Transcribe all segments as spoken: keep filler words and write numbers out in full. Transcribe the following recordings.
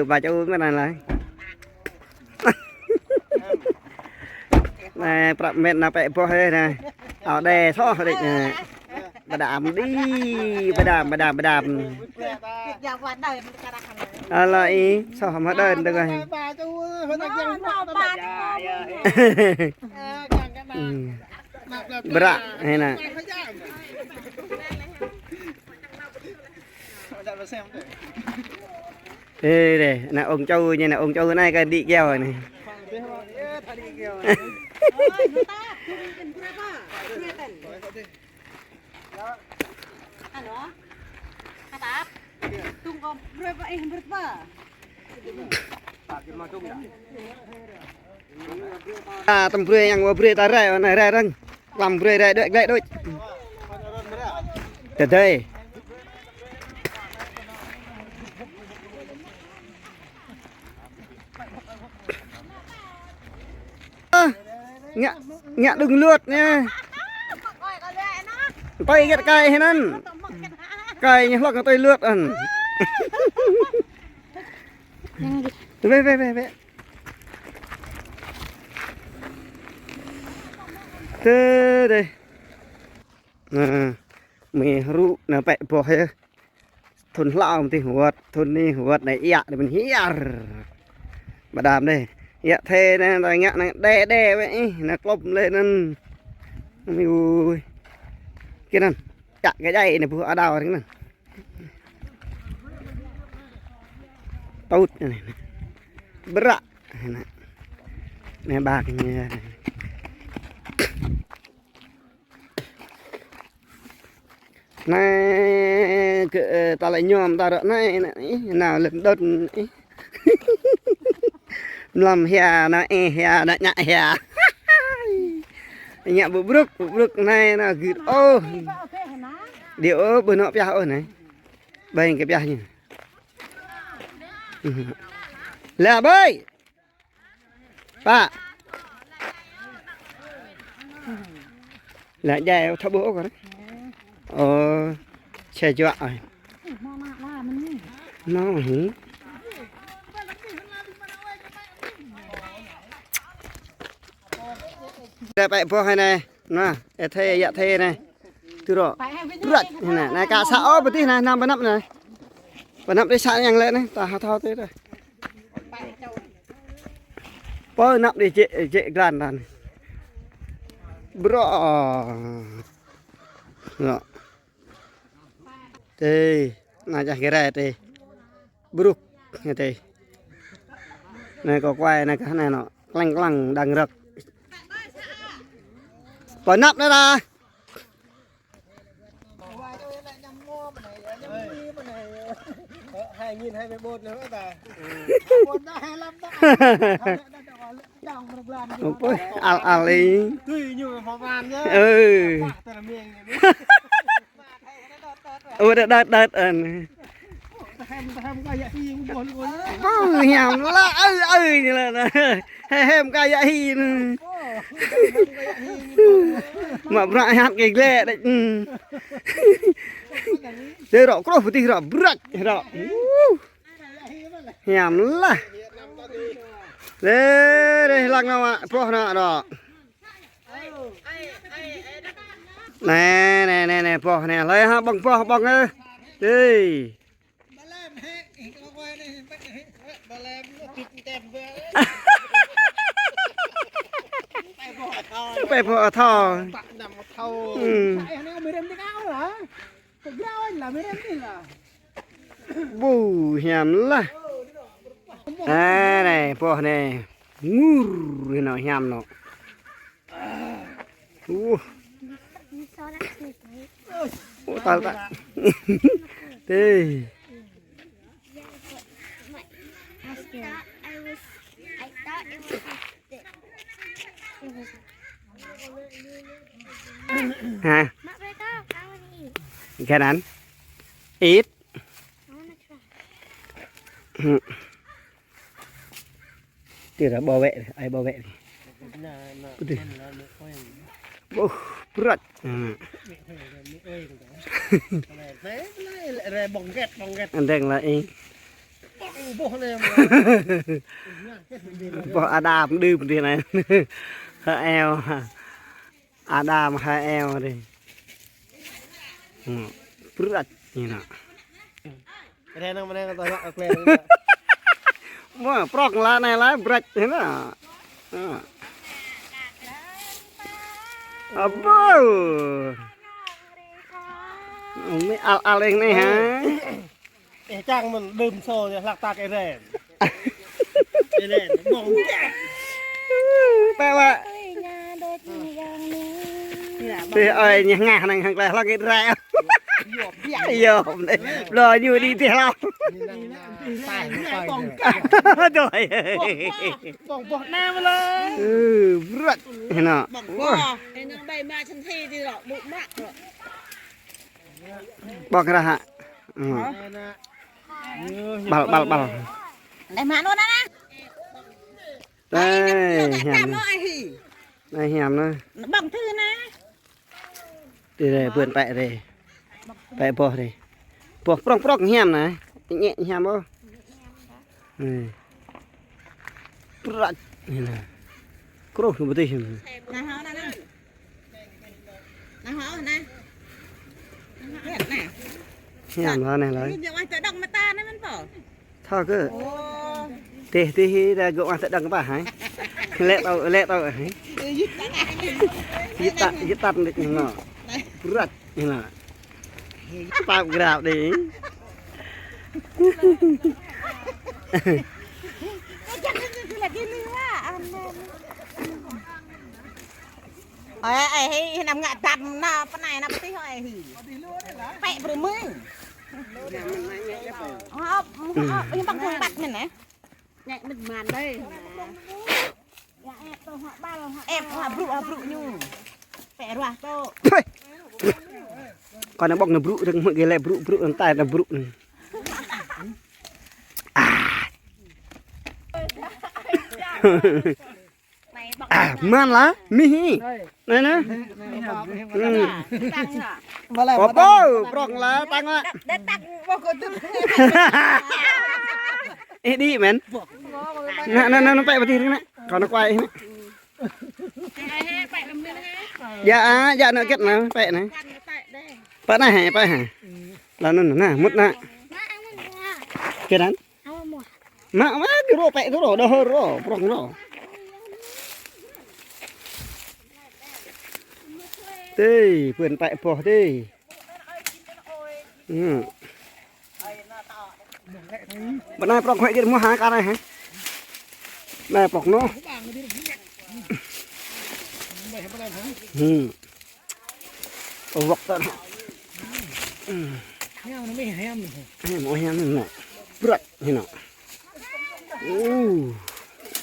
Ba čô mĕt anai lĕ. Anai prăp mĕt anai pĕ boh hĕ anai. Ao đe soh đĕč anai. Pơđam đĭ, pơđam, pơđam, pơđam. Ală ih, soh mă đơ̆n tơgơi. Bră, hĕ anai. Ê, đây, ană ung čô ñu, ană ung čô anai kơ đĭ kiao anai. A, tơm brơi yang wă brơi ta rai, anai rai răng. Klăm brơi rai đuaĭ glai đuaĭ. Tơdơi. Ơ, ngă, ngă đung luôt anai. Tơi gĕt kai hĕ anŭn. Kai ñu hlŏk tơi luôt anŭn. Wĕ, wĕ, wĕ, wĕ. Tơ dêh. Anai, mơ̆ rŭ anai pĕ boh hĕ. Thŭn hlâo mơ̆ tih wơ̆t, thŭn anai wơ̆t anai iă anai mơ̆n hiar. Pơđam dêh. Iă thê anai, anai ngă anai đe đe wĕ ih, anai klŏp lĕ anŭn. Ui. Kơ anŭn. Čă kơ djai anai ƀuh adao rĭng anŭn. Tŭt anai. Bră. Anai. Anai ƀă kơ ñu. Anai kơ, ơ, ta lĕ ñŏm ta ră anai, anai, ih, nao lĕ đơ̆t, ih. Mlam hia, nao ê hia, nao ñă hia. Ñă ƀu brŭk, ƀu brŭk anai, nao gưt ôh. Đi ôh, ƀu nao pioh ôh anai. Ƀai kơ pioh ñu. Lĕ ƀai. Pă. Lĕ djai thâo ƀuh ôh kơ anai. Ơ, čê juă ơi. Nao hĭ. Ră pĕ boh hĕ anai. Anai, ê thê, iă thê anai. Tui rŏ. Brăt, anai, anai ka sa ôh pơtih anai, anăm pơnăp anai. Pơnăp đĭ sa yang lĕ anai, ta hơthâo tui anai. Pơnăp đĭ jĕ, jĕ glan anai. Brŏ. Rŏ. Tê, anai čah gơrai tê. Brŭk, anai tê. Anai kơ kuai, anai kơ anai nŏ. Klăng klăng đang rơ̆k. Pơnăp anai đa. Hai nghìn hai mươi bốn nữa ta. Ôi, al al ih. Tui ñu phó ban nhá. Ừ. Ơ, đơ̆t, đơ̆t, đơ̆t, ơ. Ơ, hiam lă, ơ, ơ, ñu lă, lă. Hê, hê, mơ̆ng ka yă hi anai. Mă bră hăt kơ glĕ đĕč. Dêh rŏ, kruh pơtih rŏ, brăč rŏ. Hiam lă. Dêh, dêh, lăng nao mă, boh nao rŏ. Anai, anai, anai, anai, boh anai. Hlơi hă ƀơ̆ng boh ƀơ̆ng ơ. Ê. Pĕ boh a thâo. Ư. Ƀu hiam lah. Anai, anai, boh anai. Ngur, anai hiam nŏ. Uh. Ơ, tal ta. Tê. Hă? Gan ăn. Ih. Tui ră bảo vệ, ai bảo vệ. Pơtih. Ƀôh, brăč. Anai. Anai, anai, anai, bong get, bong get. Anai lă ih. Boh Adam đưm dih anai. Hơ eo. Adam hơ eo dih. Prăč ñu anai. Rê năng mơnang kơ tơlă kleng. Mă prŏk lah anai lah prăč ñu anai. Abô. Ơ, mĭ al al ih anai hă. Ih čang mơ̆n đưm sô ñu hlak ta kơ ren. Ren, ƀong. Pĕ wă. Tih ơi, ñu hngah năng hăng kleh hlak ren. Yơh, blŏ ñu đĭ tih hlak. Tui. Ƀong boh anai mơ̆ lơi. Ư, prăč. Hơnă. Ƀong boh. Ƀong rah hă. Ƀal, ƀal, ƀal. Anai mă anŭn anai. Anai hiam. Anai hiam anai. Ƀong thư anai. Dih dih, bươn pĕ dih. Pĕ boh dih. Boh prŏng prŏng hiam anai. Ñĕ hiam ôh. Prăč. Anai anai. Kruh ñu pơtih. Nah, hŏ anai. Nah, hŏ anai. Hiam lah anai lah. Ñu wah tơdŏng mơta anai mơ̆n pô. Thâo kơ. Tih tih dah gơ̆ wah tơdŏng pă hă. Lĕ tŏ, lĕ tŏ hă. Yit tăt, yit tăt đĭ ñu anai. Prăč ñu anai. Tap grab đi. Ơi, ơi, hi, hi, năm ngă tăm na, pơnai na pơtih, ơi, hi. Pĕ brơi mưng. Hŏp, hŏp, hi, ƀăng kông băt mĭn, ơ. Ĕp hua brŭ, hua brŭ ñu. Pĕ ruah tŏ. Kâo anai ƀŏk anai brŭ, rơ̆ng hmư̆ gơ̆ lĕ brŭ, brŭ, anŭn tai anai brŭ. Ah. Ah, mơ̆n lah, mih hi. Anai anai. Ư. Pô pô, prŏng lah, tăng lah. Ih đĭ mơ̆n. Anai anai anai, pĕ pơtih anai. Kâo anai kuai anai. Djă ah, djă anai gĕt anai, pĕ anai. Pĕ anai hă, pĕ hă. Lah anŭn anai, mŭt anai. Gĕt anŭn. Mă mă kơ rŏ pĕ kơ rŏ, đah rŏ, prŏng rŏ. Tih, bươn pĕ boh tih. Ư. Bơnai prŏk huăi gĕt mơ̆ hă kơ anai hă. Anai prŏk anŭn. Ư. Ơ, wŏk tơ̆n. Hiam, ơ, hiam. Hiam, ơ, hiam, hiam. Prăč, hiam. Ơ.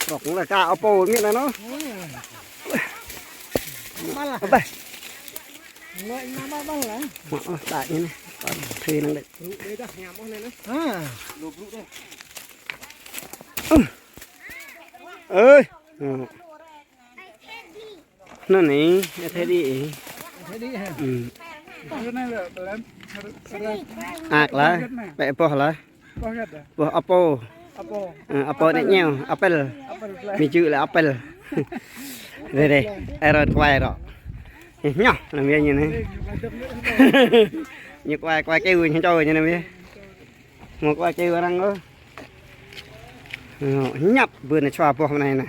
Prŏk anai ka apô mĭn anŭn. Bal lah. Abah. Ngơi nama bal lah. Mă, ơ, tak ini. Kon thê năng đĕ. Brŭ đê dah, hiam ôh anai. Ha. Lu brŭ đê. Ơ. Ơi. Ơ. Anŭn anai, ơ, Teddy. Teddy hă? Ư. Ak lah, pĕ boh lah. Boh apô. Apô. Ơ, apô anai ñu, apel. Apel lah. Mi čư̆ lah apel. Dih dih, Aaron kuai rŏ. Ñu, anăm yơh ñu anai. Ñu kuai, kuai kơyâo ñu čô ñu anăm yơh. Mơ̆ kuai kơyâo arăng ôh. Ơ, ñăp bươn anai čua boh mơnai anai.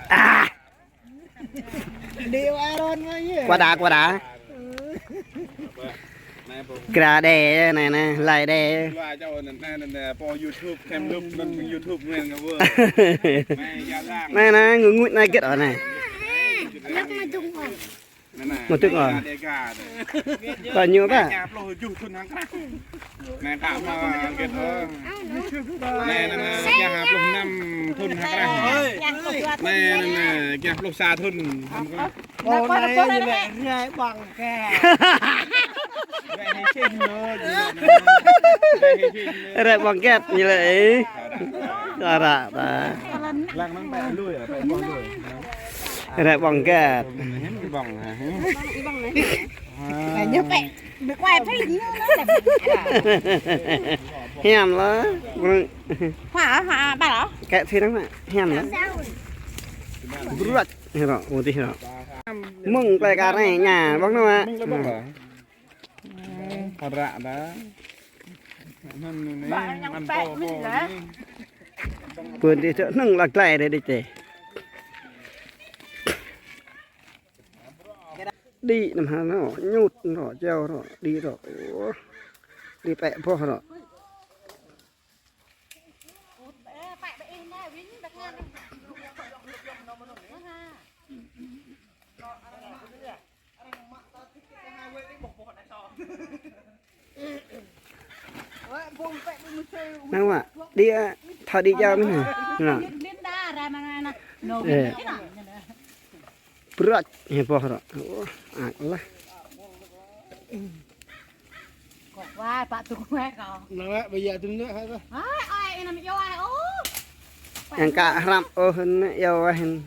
Ah. Điêu Aaron mơ̆ yơh. Kuah đá, kuah đá. Gra đe anai anai, lai đe. Anai anai, ngui ngui anai gĕt anai. Mơ̆ tŭk ôh. Kơ ñu ta. Anai, anai, anai, gah pluh năm thŭn hơkrah. Anai, anai, anai, gah pluh sa thŭn. Ơ, anai, anai, rai ƀăng gĕt. Rai ƀăng gĕt ñu lĕ. Kơ ră ta. Lăng năng pĕ lui, pĕ boh lui. Rĕ ƀơ̆ng gĕt. Hiam lah. Kĕ thâo năng mă. Hiam lah. Bruă. Hơrŏ, mơ̆ng tih hơrŏ. Mơ̆ng tơlơi kar anai, ña, ƀơ̆ng nao mă. Pơră dah. Pơn tih tơ năng lăk glai dih đĭ tih. Đĭ năm hă nao, ñut nao, jao nao, đĭ nao. Ơ, đĭ pĕ boh nao. Năng mă, đĭ, ơ, thâo đĭ jao mơ̆n hă. Nă. Ơ. Bruă, hơboh ră. Ơ, ak lah. Kok wai, pă tŭ wai kâo. Nă, wai, bơyă tŭ nă hă kâo. Ai, ai, ih năm iâu ai, ôh. Yang kă hrăm, ôh, nă iâu ai.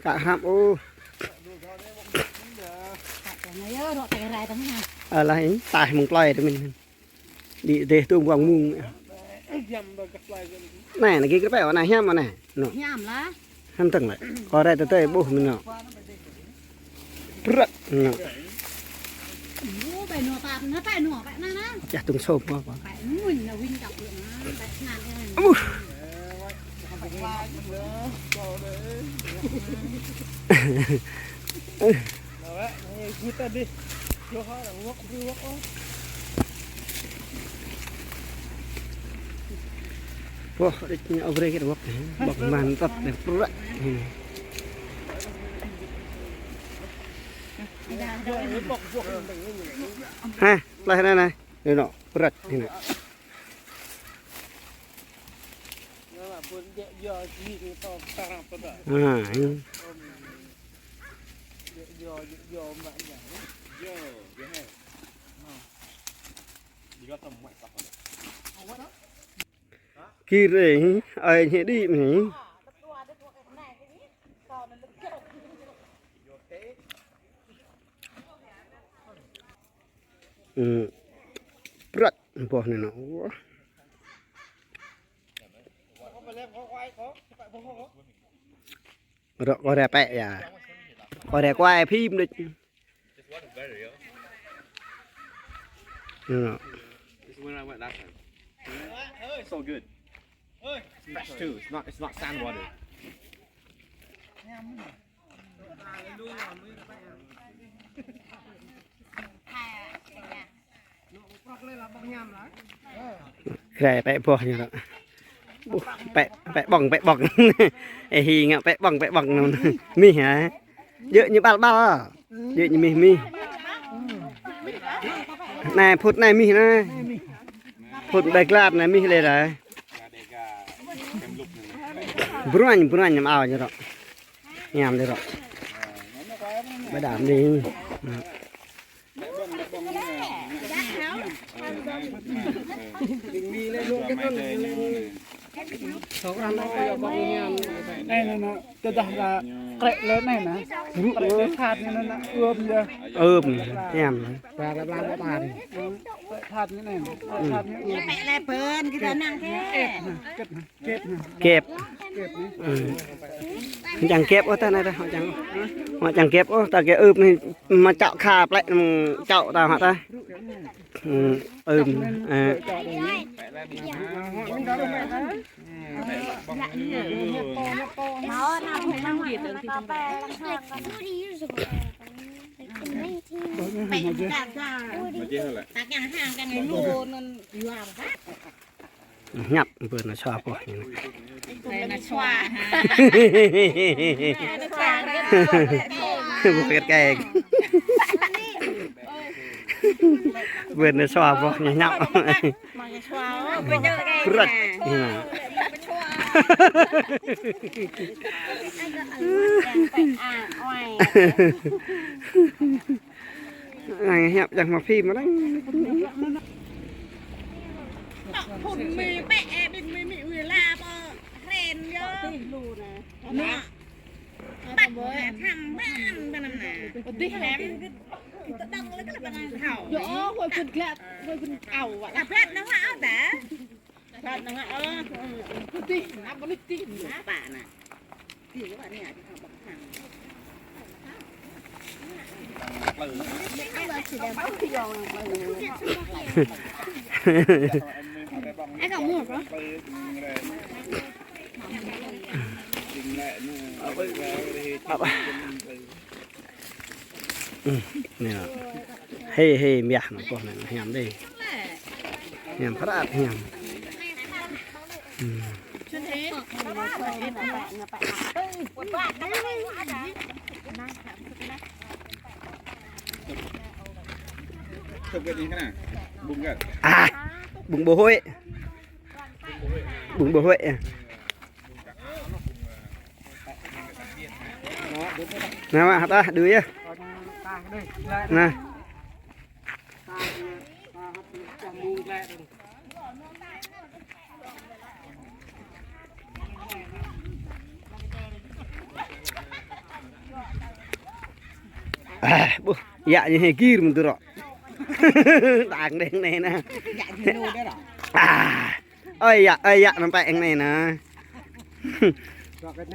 Kă hrăm, ôh. Kă nă iâu, rŏ tơrai tơ̆ng hă. Alah, ih, taih mơ̆ng plơi tơ mĭn. Đĭ dêh tŭ ƀơ̆ng mơ̆ng. Anai, anai gih kơ pĕ, anai hiam anai. Nă. Hiam lah. Hăn tơ̆ng lĕ. Kâo rai tơdơi ƀuh mơ̆n nă. Bruă. Nă. Ơ, ƀai nua pap, nă, ƀai nua, ƀai nă, nă. Yah tŭng sôm ƀơ̆, ƀơ̆. Ƀai mŭn, nă, wing čăp, nă, ƀai snan, nă. Ƀuh. Wah, đĭ ñu ôh brơi kơ wăk. Wăk mantap deh, bruă. Hă, plơi anai anai. Anai nă, bruă anai nă. Ha, anai. Kir ih, ai ñu đĭ mơ̆n. Ư, bruă boh anai nă. Wah. Rŏ kâo rai pĕ yơh. Kâo rai quay phim đôč. Ư. This is when I went last time. It's so good. It's fresh too. It's not, it's not sand water. Rai pĕ boh ñu ră. Ƀuh, pĕ, pĕ ƀơ̆ng, pĕ ƀơ̆ng. Ê hi ngă pĕ ƀơ̆ng, pĕ ƀơ̆ng nă. Mih hă? Djơ̆ ñu ƀal ƀal. Djơ̆ ñu mih mih. Anai phŭt anai mih anai. Phŭt ƀai glăt anai mih lĕ rai. Bruă, bruă ñu mă ao ñu ră. Hiam đĭ ră. Ƀai đam đĭ. Anai nă, nă, tơdah ra krĕ lĕ anai nă. Krĕ lĕ phat anai nă, nă, ưm yơh. Ưm, hiam. Ba la ba ba. Phat anai nă. Phat anai. Pĕ lĕ bơn, kơ tơnăng kơ. Kĕp nă, kĕp nă. Kĕp. Kĕp nă. Ư. Hŏ čang kĕp ôh ta anai ta, hŏ čang. Hŏ čang kĕp ôh ta kĕ ưp anai mă čŏ kha plĕ mơ̆ng čŏ ta hŏ ta. Ư, ưm, ơ. Ñăp, bơ nă sua boh ñu nă. Bơ nă sua. Bơ kĕt kĕk. Bơ nă sua boh ñu ñăp. Bruă. Anai hiăp jang mă phim mă lăng. Phun mi pĕ, ơ, ƀing mi mi ui la pơ hren yơh. Nă. Ƀă Ƀơi thăm ban ban năm nè. Ƀơi tih hả? Tao đăng lên cái là ban thảo. Yo, hơi phun glat, hơi phun ảo vậy. Tao bet nó hả ta? Bet nó hả? Ơ, ƀơi tih, ngă ƀơi tih. Bạn nè. Thì các bạn này thì họ bằng thẳng. Ai còn mua không? Ơ, ơ. Ư, anai. Hê, hê, mơyah anŭn, pô anai, hiam dih. Hiam, pơrat hiam. Ư. Chụp cái gì thế này? Bùng gật. À, bùng bồ hôi. Bùng bồ hôi. Nă, mă, hă ta, đuaĭ yơh. Nă. À, ƀuh, yă ñu hê gir mơ̆n tui rŏ. Đang đen anai nă. À. Ơi yă, ơi yă, anăm pĕ anai nă.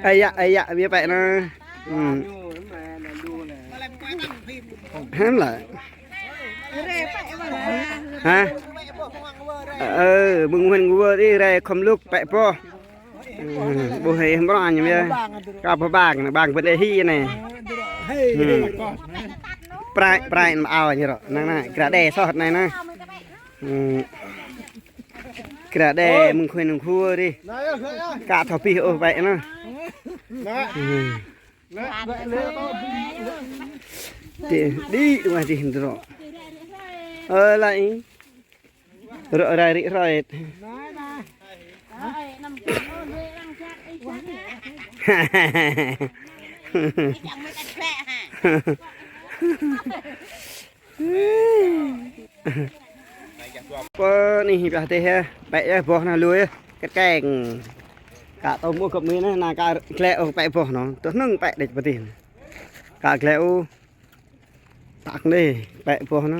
Ơi yă, ơi yă, biă pĕ nă. Ư. Hăm lă. Hă? Ơ, mơ̆ng huan ngă wơr dih, rai khŏm lŭk pĕ boh. Ư, ƀuh hê hăm ƀrô ñu biă. Ka boh bang, bang pơdai hĭ anai. Ư. Prai, prai mă ao ñu rŏ. Năng nă, kra đe soh anai nă. Ư. Kra đe mơ̆ng khue nơ̆ng khua dih. Ka thâo pih ôh pĕ nă. Ư. Dih, dih, dih, dih, dih. Ơ, lai. Rŏ rai rĭ rai. Pơ anai pioh dih yơh, pĕ yơh boh nă lui yơh, kĕt keng. Ka tơm ƀuh gơ̆p mơi nă, nă ka glĕ ôh pĕ boh nă, tơ hnơ̆ng pĕ đĕč pơ dih. Ka glĕ ôh, tak dih, pĕ boh nă.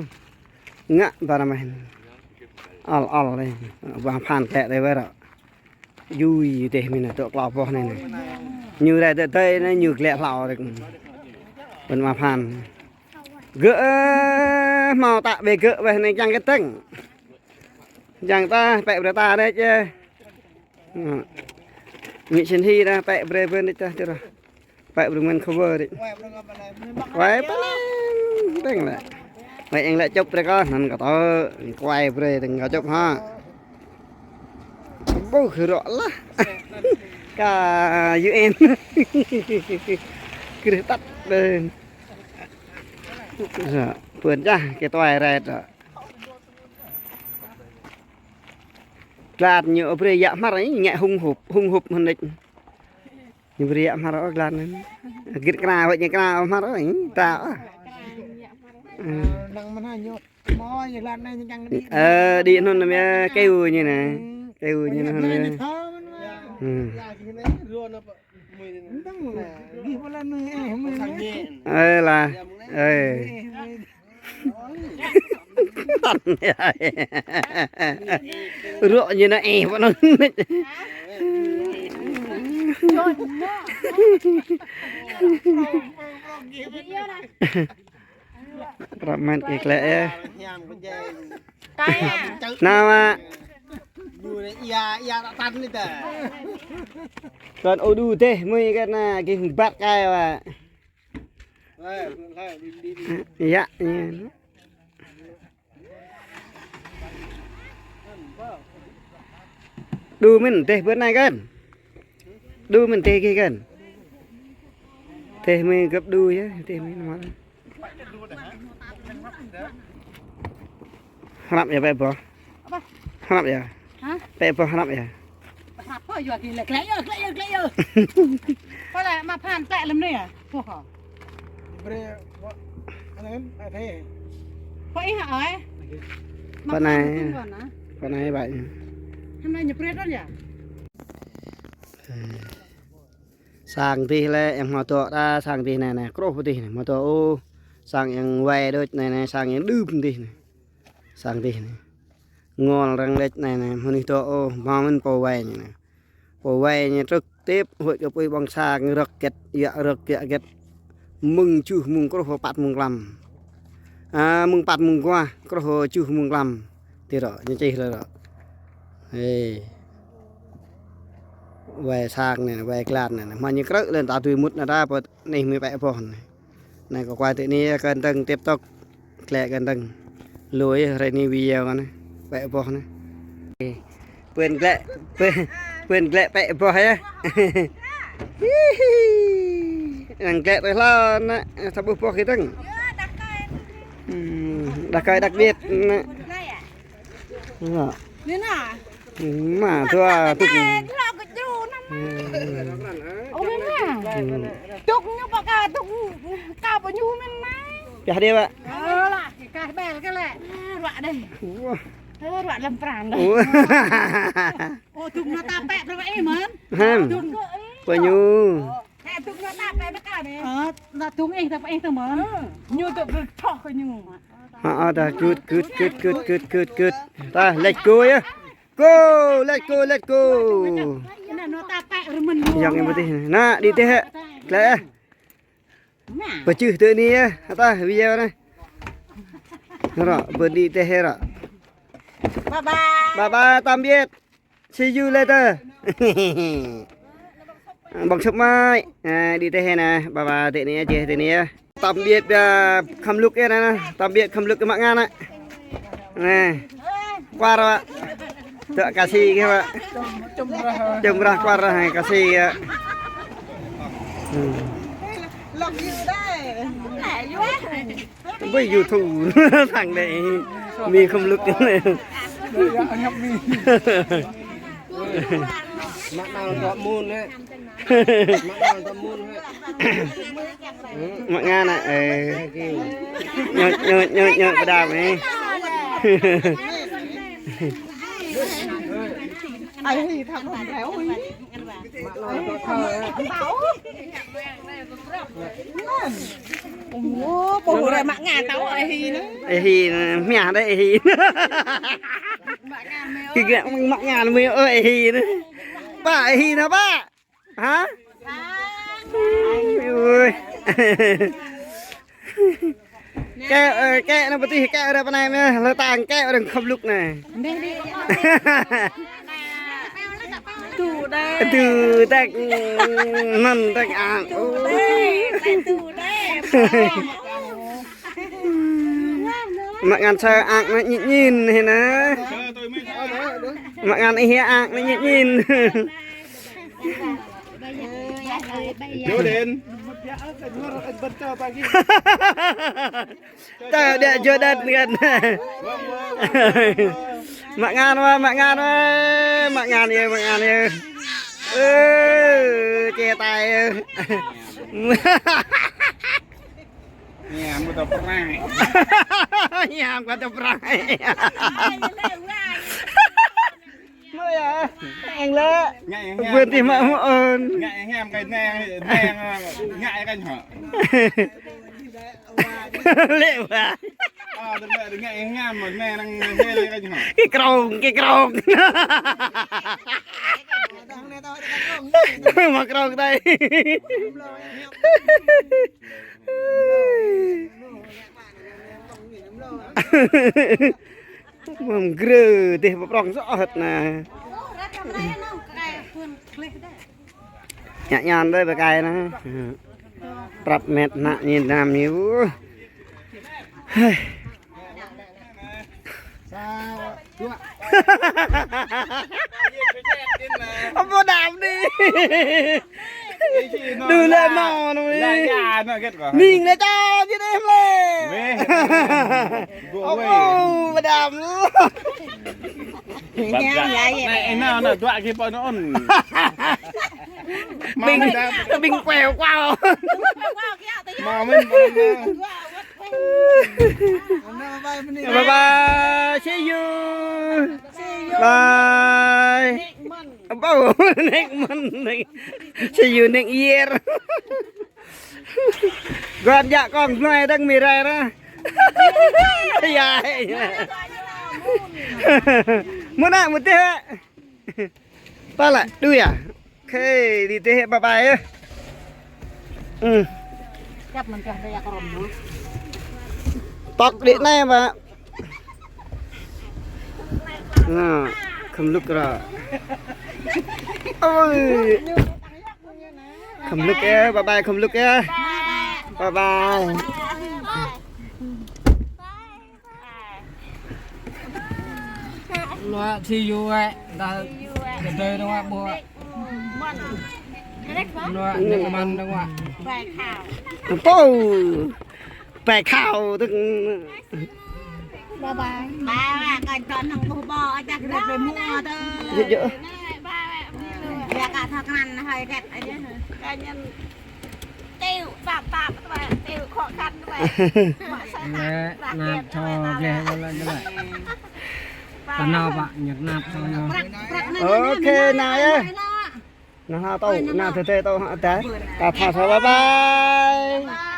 Ngă ƀar mơ̆n. Ăl ăl dih, ƀă phan glĕ dih wơr rŏ. Yui dih mĭn nă, tŏ klâo boh anai nă. Ñu rai tơdơi nă, ñu glĕ hlâo rĕk. Ƀơi mă phan. Gơ̆, ơ, hmâo tă ƀe gơ̆ weh anai čang kơtơ̆ng. Čang ta, pĕ brơi ta rĕč yơh. Ơ. Ñu sĭn hĭ ta, pĕ brơi bơ̆n rĕč ta, tơrô. Pĕ brơi mơ̆n khua wơr rĕč. Wai pơleng, teng lĕ. Wai eng lĕ čŏp rĕč kơ, anŭn kơ tơ, wai brơi teng kơ čŏp hă. Ƀuh rŏ lah. Ka U N. Krưh tăt đơ̆n. Rŏ, pơn čah kơ tuai ret rŏ. Glan ñu brơi yă hmar, ngă hŭng hŭp, hŭng hŭp mơ̆n đĕč. Ñu brơi yă hmar ôh glan anai. Gĭt kra, wơ̆t ñu kra ôh hmar ôh, ta ôh. Năng mơ̆n hă ñu. Mơi ñu glan anai ñu čang đĭ. Ơ, đĭ anŭn anăm yơh, kơyâo ñu anai. Kơyâo ñu anŭn anai. Ơ. Ơ, lah. Ơ. Rŏ ñu nă, ơ, pơ anŭn. Prăp mĕt kơ klĕ yơh. Nao mă. Kơn ôh đu dêh mơi kơn nă, kơ hơbăt kai wă. Yă, yă. Đu mĭn dêh bơnai kơn. Đu mĭn dêh kơ kơn. Dêh mơi gơ̆p đu yơh, dêh mơi nă mă. Hrăp yơh pĕ boh. Apa? Hrăp yơh. Hă? Pĕ boh hrăp yơh. Hrăp pơ yua kơ lĕ, glĕ yơh, glĕ yơh, glĕ yơh. Pơ lĕ mă phan tĕ lăm anai yơh. Pơ hă? Bre, pơ, anai kan, ai thei. Pơ ih hă ơi? Pơ anai. Mă phan tĕ lăm anai. Pơ anai ƀai. Hôm nay nhập bre đón yơh. Sang dih lĕ, yang hmâo dŏ ta, sang dih anai, anai, kruh pơ dih anai, hmâo dŏ, ôh. Sang yang wai đôč anai, anai, sang yang đưm dih anai. Sang dih anai. Ngol arăng đĕč anai, anai, hmâo anih dŏ, ôh, hmâo mơ̆n pô wai ñu anai. Pô wai ñu trực tiếp, huĭ kơ apui ƀơ̆ng sang, rơ̆k hơget, yă rơ̆k, yă hơget. Mơ̆ng tơjuh mông kruh, pă mông tlam. A, mơ̆ng pă mông guah, kruh tơjuh mông tlam. Tui rŏ, ñu čih rŏ. Ê. Wai sang anai, wai glan anai. Hmâo ñu krư̆ lĕ ta dưi mŭt anai ta pơ anih mơi pĕ boh anai. Anai kơ kuai tơ anai kơ dơ̆ng tiếp tục. Glĕ kơ dơ̆ng. Lui hrơi anai video anai. Pĕ boh anai. Ê. Pưn glĕ, pưn, pưn glĕ pĕ boh yơh. Năng glĕ tui hlâo anai, sa ƀuh boh kơ dơ̆ng. Hmm, đặc cơi đặc biệt anai. Anai. Anai. Anai, dua, tŭk. Ơ, anai. Hmm. Tŭk ñu pă ka, tŭk ka pơ ñu mơ̆n anai. Pioh đia, Pă? Ơ, lah, kah bel kơ lĕ. Ruă đeh. Wah. Ơ, ruă lăm pran đeh. Wah. Ơ, tŭk ñu ta pĕ brơi ih mơ̆n. Hăm. Tŭk ñu. Pơ ñu. Ơ, tŭk ñu ta pĕ brơi ka đeh. Ơ, ta tŭk ih ta pĕ ih tơ mơ̆n. Ơ. Ñu tŭk brơi thoh kơ ñu. Hă, hă, ta gưt, gưt, gưt. Ta, let's go yơh. Go, let's go, let's go. Anai ñu ta pĕ brơi mơ̆n ñu. Yang yang putih. Anai, đĭ teh hă. Glĕ. Pơčưh tơ anai yơh, hă ta video anai. Rŏ, bơ đĭ teh rŏ. Bye bye. Bye bye, tạm biệt. See you later. Ƀơ̆ng sŭp mơi. A, đĭ teh anai, bye bye, tơ anai, čeh tơ anai. Tạm biệt, a, khăm lŭk anai, anai. Tạm biệt khăm lŭk kơ mă ngăn anai. Anai. Kuar, Pă. Tơ ka si kơ, Pă. Čum rah kuar rah, ka si kơ. Hmm. Ƀơi YouTube thang đeh. Mi khăm lŭk anai. Mă ngăn anai. Mă ngăn anai, ê. Ñu, ñu, ñu, ñu, pơđam, ê. Ai, thăm không phải ui. Ơ, pô hơrai mă ngăn tao ê hi anai. Ê hi anai, mia đeh ê hi. Kơ gak mă ngăn mơi ơ ê hi anai. Pă ê hi anai, Pă. Hă? Ui. Kĕ, ơ, kĕ anai pơtih, kĕ arăng pơ anai mơ̆n, lơ tang kĕ arăng khăm lŭk anai. Tŭ đeh. Tŭ đeh, anŭn đeh ang. Tŭ đeh. Mă ngăn sa ang anai ñin ñin hĭ anai. Mă ngăn ih ang anai ñin ñin. Jordan. Tơ đĕ Jordan ngăn. Mă ngăn wa, mă ngăn wa. Mă ngăn yơh, mă ngăn yơh. Ơ, chia tay yơh. Nhà mua tao prai. Nhà mua tao prai. Mơi à, ang lĕ. Ngại ngại. Bươn tih mă mơ̆n. Ngại ngại cái nang, nang, ngại cái hả? Lĕ wa. Ơ, đừng ngại, đừng ngại ngại mà nang đang nghe cái hả? Kơ krông, kơ krông. Mă krông tơi. Mơ̆ng grơ dêh pơprŏng sŏ hơ̆t anai. Ñă ñăn đơi pơkai anai. Prăp met ană ñu năm ñu. Hơ̆i. Sa, dua. Apa đam đi. Đu lĕ mâo nô đi. Ning lĕ čô ñu đeh lĕ. Apa đam. Ina na dua ki pô nô. Ƀing, ƀing kueo kuao. Mâo mơ̆n pô nô. Bye bye. See you. Bye. Bơ, nĕk mơ̆n, nĕk. See you next year. Gơ̆n jak kông hnoi đang mi rai ra. Ya, ya. Mơ̆n ah, mơ̆n tih. Pă lĕ, đu ya. Khê, đi tih, bye bye. Ừ. Tŏk đĭ anai, Pak. Nă, khŏm lŭk ră. Ôi. Khŏm lŭk ơ, bye bye, khŏm lŭk ơ. Bye bye. Nua, see you ơ. Dah, dah, dah, dah, dah. Nua, nua, mơ̆n dah. Pô. Pĕ khao tơ. Bye bye. Bye bye, kơ đon hăng ƀuh ƀô̆, ăt kơ rĕt pơ mua tơ. Yơh, yơh. Ya kơ thâo krăn hơi rĕt aja. Kơ nhân tiu, tap, tap, tap, tiu khó khăn tơ. Lĕ, năp thâo gleh wơ̆t lĕ. Tơ nao pă, ñăt năp thâo nao. Prăk, prăk, nă, nă, nă, nă. Ok, nao yơh. Nao hă tơ, nao tơ tơ tơ hă tơ. Ta tha tha, bye bye.